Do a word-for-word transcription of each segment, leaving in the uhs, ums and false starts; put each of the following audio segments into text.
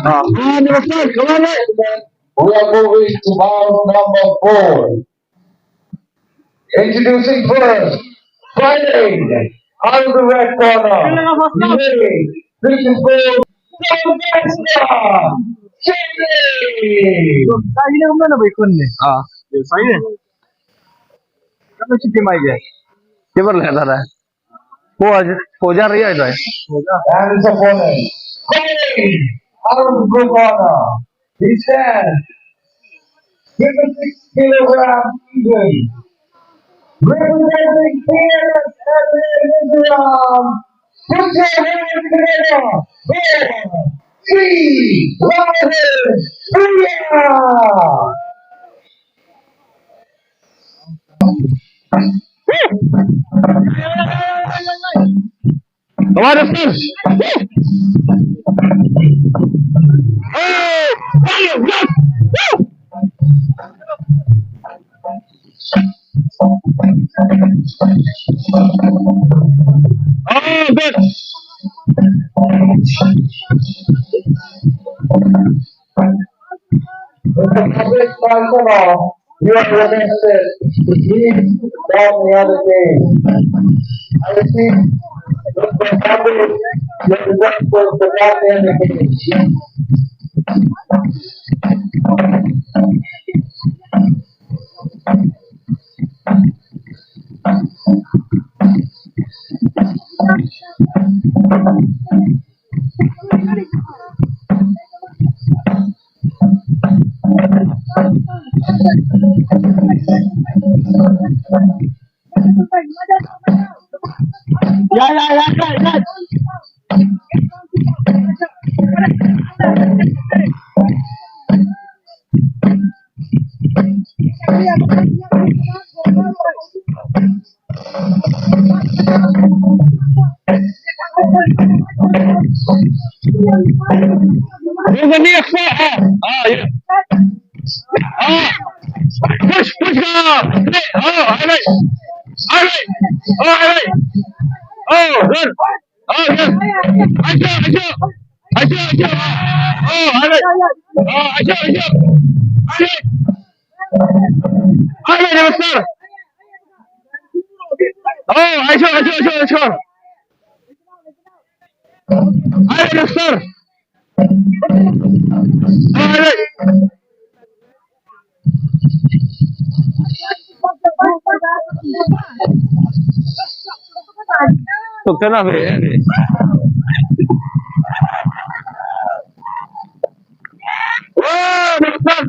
Ah, ah, ni pasal, come on, eh. We are moving to bout number four. Introducing first, fighting out of the red corner. Ready, fifty-four, Sylvester Jimmy. Sai ne, kumno na bai kun ne? Ah. Sai ne. Kamu cuti mai je. Dia boleh, tak ada. Ko, ko jar ya itu. And his opponent, fighting out of the corner. He stands fifty-six kilogram even. Representing K S S F A Mizoram, put your hands together for Sri Rajesh Priya. Come on, sir. Oh, oh, yes. Oh, good. You are requested to please form the other team. I repeat, you are requested to form the other team. Ya, ya, ya, ya, ya. There's a near foot. Ah, ah, yeah. Ah. Push, push, go. Hey, oh, all right. All right. Oh, all right. Oh, good. Oh, yes. Ayo, ayo. Ayo, ayo. Oh, all right. Oh, ayo, ayo. All right. All right, now, sir. Oh, ayo, ayo, ayo, ayo. All right, now, sir. All right. Tuk sana be. Wah, dapat.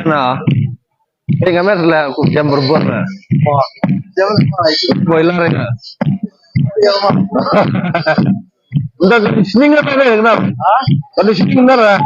Na. Ini kamera lah, aku jam berbuat lah. Boiler ya. Udah conditioning apa ni, kenapa? Hah? Conditioning benar lah.